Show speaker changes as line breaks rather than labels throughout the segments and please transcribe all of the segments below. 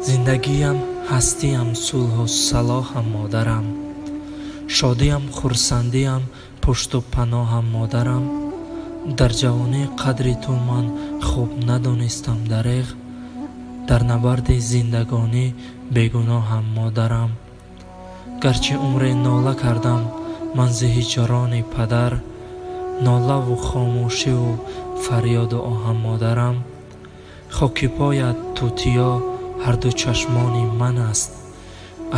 Зиндагиям, ҳастиям, сулҳу салоҳам, модарам. Шодиям, хурсандиям, пушту паноҳам, модарам. Дар ҷавонӣ қадри ту ман хуб надонистам, дареғ. Дар набарди зиндагонӣ бегуноҳам, модарам. Гарчи умре нола кардам ман зи ҳиҷрони падар, нолаву хомӯшиву фарёду оҳам, модарам. Хоки поят тутиё ҳарду чашмони ман аст,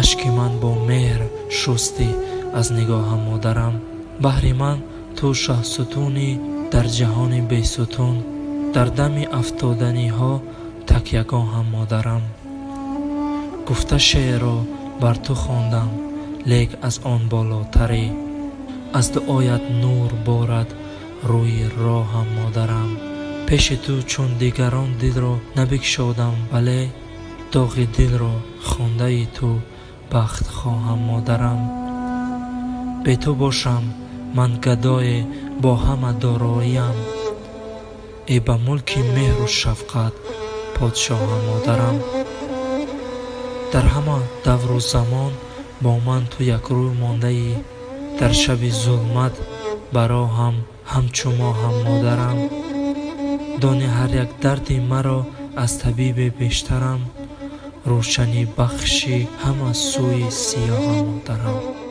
ашки ман бо меҳр шустӣ аз нигоҳам, модарам. Баҳри ман ту шаҳсутунӣ дар ҷаҳони бесутун, дар дами афтоданиҳо такягоҳам, модарам. Гуфта шеърро бар ту хондам, лек аз он болотарӣ. Аз дуоят нур борад рӯи роҳам, модарам. Пеши ту чун дигарон дилро набикшодам, вале доғи дилро хондаи ту бахт хоҳам, модарам. Бе ту бошам ман гадое бо ҳама дороиям, э ба мулки меҳру шафқат подшоҳам, модарам. Дар ҳама давру замон бо ман ту якрӯ мондаӣ, дар шаби зулмат ба роҳам ҳамчу моҳам, модарам. Дони ҳар як дарди маро аз табибе бештарам, рӯшанӣ бахши ҳама сӯи сиёҳам, модарам.